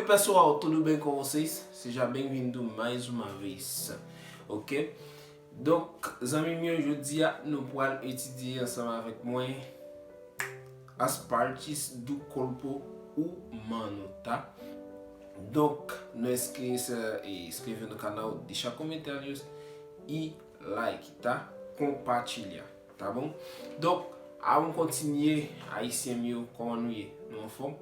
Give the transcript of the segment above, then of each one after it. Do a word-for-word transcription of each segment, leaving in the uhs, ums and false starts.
Pessoal, tudo bem com vocês? Seja bem-vindo mais uma vez. Ok? Donk, zanmi m yo, jodi a nou pral etidye ansanm avèk mwen as partes do corpo humano, tá? Donk, não esqueça e inscrever no canal, deixar comentários e like, tá? Compartilhar, tá bom? Donk, avan m kontinye, Ayisyen m yo, kòman nou ye? Nou anfòm?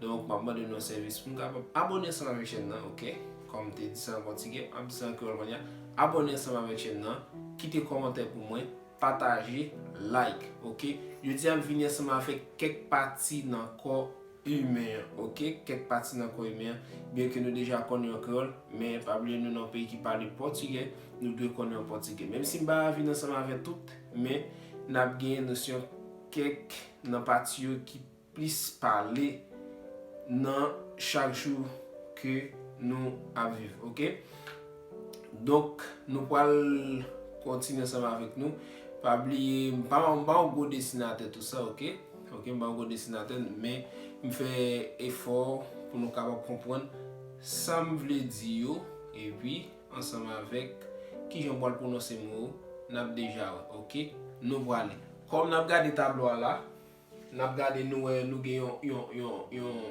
Donk, m ap mande nou yon sèvis pou nou kapab abòne ansanm avèk chèn nan, ok? Kòm m te di sa an pòtigè, m ap di sa an kreyòl kounye a. Abòne ansanm avèk chèn nan, kite kòmantè pou mwen, pataje, like, ok? Jodi a m vini ansanm avèk kèk pati nan kò imen an, ok? Kèk pati nan kò imen an, byen ke nou deja konnen an kreyòl, men pa bliye nou nan yon peyi ki pale pòtigè, nou dwe konnen an pòtigè. Menm si m pa vin ansanm avèk tout, men n ap genyen nosyon kèk nan pati yo ki plis pale nan chak jou ke nou ap viv, ok? Donk, nou pral kontinye ansanm avèk nou. Pa bliye, m pa, m pa yon gwo desinatè tou sa, ok? Ok, m pa yon gwo desinatè, men m fè efò pou nou kapab konprann sa m vle di yo, epi ansanm avèk kijan m pral pwononse mo yo, n ap deja wè, ok? Nou prale. Kòm n ap gade tablo a la, n ap gade nou wè nou gen yon, yon, yon, yon,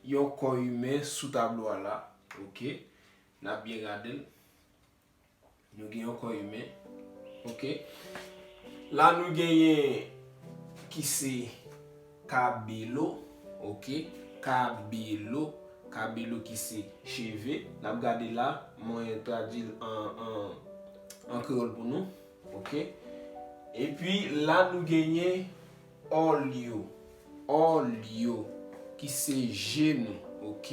yon kò imen sou tablo a la, ok? N ap byen gade l. Nou gen yon kò imen, ok? La nou genyen ki se kabelo, ok? Kabelo, kabelo ki se cheve. N ap gade la, mwen tradui l an, an, an kreyòl pou nou, ok? Epi la nou genyen óleo, óleo, ki se jenou, ok?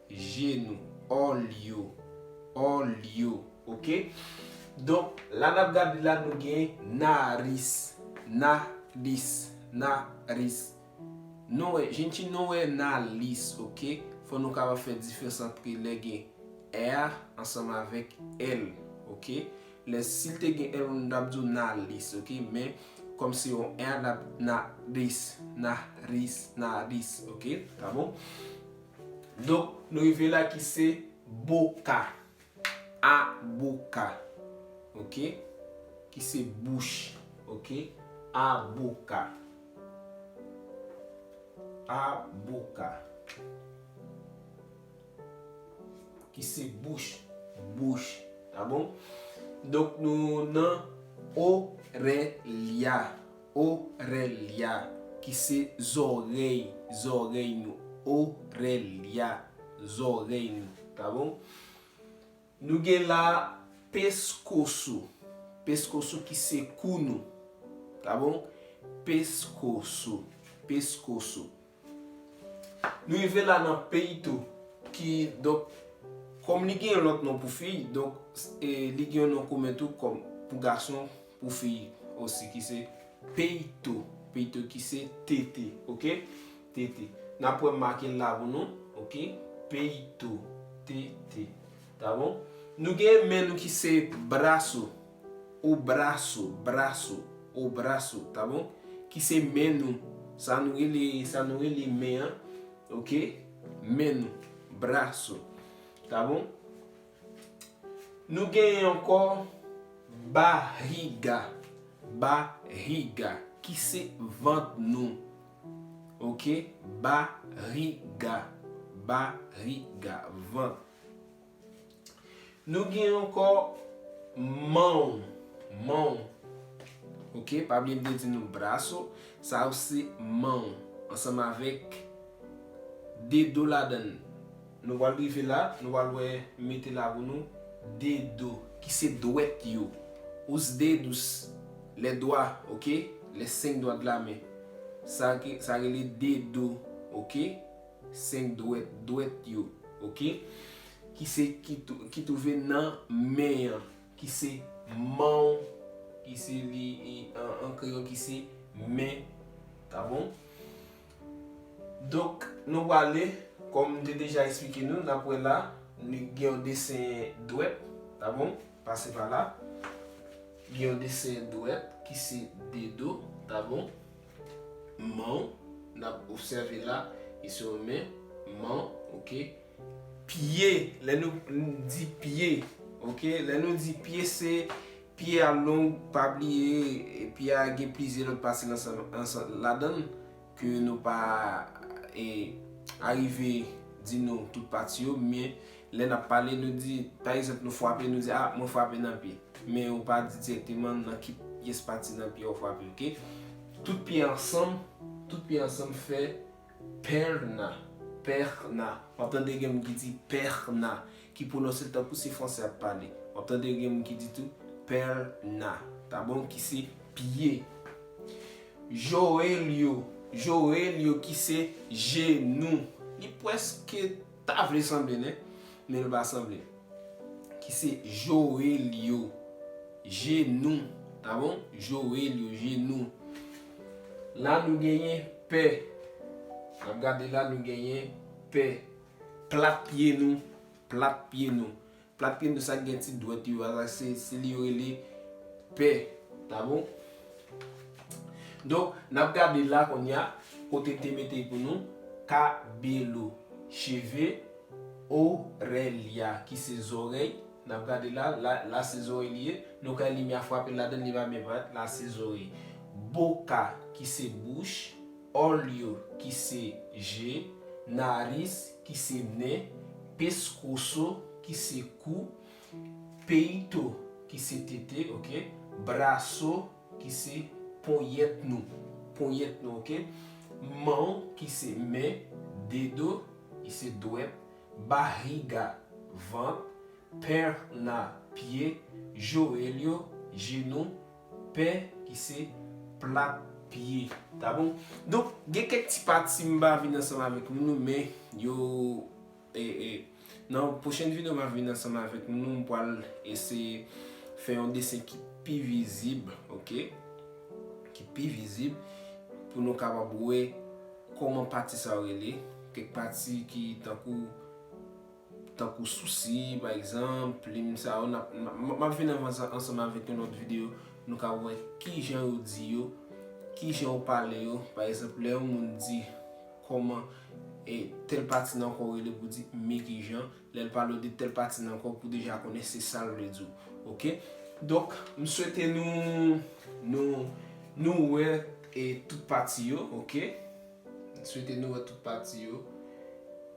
Jenou, óleo, óleo, ok? Donk, la n ap gade la, nou gen naris, naris, naris. Nou wè, gente, nou wè nalis, ok? Fò nou kapab fè diferans ant lè gen R ansanm avèk L, ok? Lè si l te gen L, nou t ap di w nalis, ok? Men, kòm se yon R, n ap naris, naris, naris, ok? Tá bom? Donk, nou rive la ki se boca, a boca, ok? Ki se bouch, ok? A boca, a boca. Ki se bouch, bouch, tá bom? Donk, nou nan orelha, orelha, ki se zòrèy, zòrèy nou, orelha, zòrèy nou, tá bom? Nou gen la pescoço, pescoço ki se kou nou, tá bom? Pescoço, pescoço. Nou rive la nan peito, ki, donk, kòm li gen yon lòt non pou fi, donk, e, li gen yon non komen tou, kòm pou gason, pou fi osi, ki se peito, peito ki se tete, ok? Tete. N ap wè m make l la pou nou, ok? Peito, tete. Tá bom? Nou gen men nou ki se braço, o braço, braço, o braço, tá bom? Ki se men nou, sa nou rele, sa nou rele men an, ok? Men nou, braço, tá bom? Nou gen ankò barriga, barriga, ki se vant nou, ok? Barriga, barriga, vant. Nou gen ankò mão, mão. Ok, pa bliye m te di nou braço, sa yo se mão, ansanm avèk dedo ladan l. Nou pral rive la, nou pral wè, mete la pou nou, dedo, ki se dwèt yo. Os dedos, les doigts, ok? Les cinq doigts de la main. Sa ki, sa rele dedo, ok? Senk dwèt, dwèt yo, ok? Ki se, ki tou-, ki twouve nan men an, ki se mão, ki se li, li, an, an kreyòl, ki se men, tá bom? Donk, nou prale, kòm m te deja eksplike nou, n ap wè la, li gen yon desen dwèt, tá bom? Pase pa la. Gen yon desen dwèt ki se dedo, tá bom? Mão, n ap obsève la, ki se yon men, mão, Ok? Pye, lè nou di pye, ok? Lè nou di pye, se pye a long, pa bliye, e pye a gen plizyè lòt pati ansanm, ansanm ladan l, ke nou pa e, arive di nou tout pati yo, men lè n ap pale, nou di, pa egzanp, nou frape, nou di, a, mwen frape nan pye. Men ou pa di dirèkteman nan ki pyès pati nan pye ou frape, ok? Tout pye ansanm, tout pye ansanm fè pèna, pèna. W ap tande gen moun ki di pèna, ki pwononse l tankou se fransè ap pale. W ap tande gen moun ki di tou pèna, ta bon, ki se pye. Joelho, joelho ki se jenou. Li prèske ta vle sanble, nen, men l pa sanble. Ki se joelho, jenou. Ta bon? Joelho, jenou. La nou genyen pè. N ap gade la, nou genyen pè. Plat pye nou, plat pye nou. Plat pye nou, sa k gen ti dwèt yo a, se, se li yo rele pè. Ta bon? Donk, n ap gade la kounye a, kote m te mete pou nou, cabelo, cheve, orelha, ki se zòrèy. N ap gade la, la, la se zòrèy li ye. Nou ka limyè frape ladan l, li pa byen parèt. La se zòrèy. Boca, ki se bouch. Olho, ki se je. Nariz, ki se nen. Pescoço, ki se kou. Peito, ki se tete, ok. Braço, ki se ponyèt nou. Ponyèt nou, ok. Mão, ki se men. Dedo, ki se dwèt. Barriga, vant. Perna, pye. Joelho, jenou. Pé, ki se plat pye. Ta bon? Donk, gen kèk ti pati m pa vin ansanm avèk nou, men yo, e, e, nan pwochèn videyo m ap vin ansanm avèk nou, m pral eseye fè yon desen ki pi vizib, ok? Ki pi vizib, pou nou kapab wè kòman pati sa yo rele, kèk pati ki tankou, tankou sousi, pa egzanp, plim sa yo, n ap, m, m, m ap vin anvan sa ansanm avèk yon lòt videyo, nou ka wè kijan yo di yo, kijan yo pale yo. Pa egzanp, lè yon moun di kòman, e, tèl pati nan kò w rele pou di men kijan, lè l pale w de tèl pati nan kò w pou deja konnen se sa l vle di w. Ok? Donk, m swete nou, nou, nou wè, e, tout pati yo, ok? M swete nou wè tout pati yo.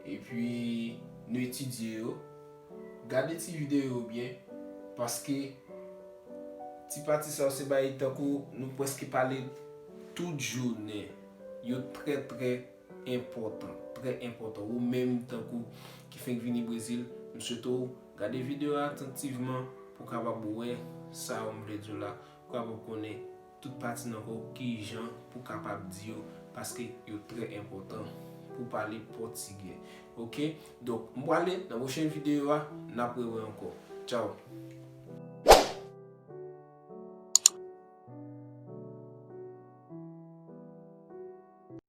Epi, nou etidye yo. Gade ti videyo yo byen, paske ti pati sa yo se bagay tankou nou prèske pale tout jounen. Yo trè, trè enpòtan, trè enpòtan. Ou menm tankou ki fenk vini Brezil, m swete w gade videyo a atantivman pou w kapab wè sa yo m vle di w la, pou w kapab konnen tout pati nan kò w kijan pou w kapab di yo, paske yo trè enpòtan pou pale pòtigè. Ok? Donk, m prale nan pwochèn videyo a, n ap rewè ankò. Tchaw!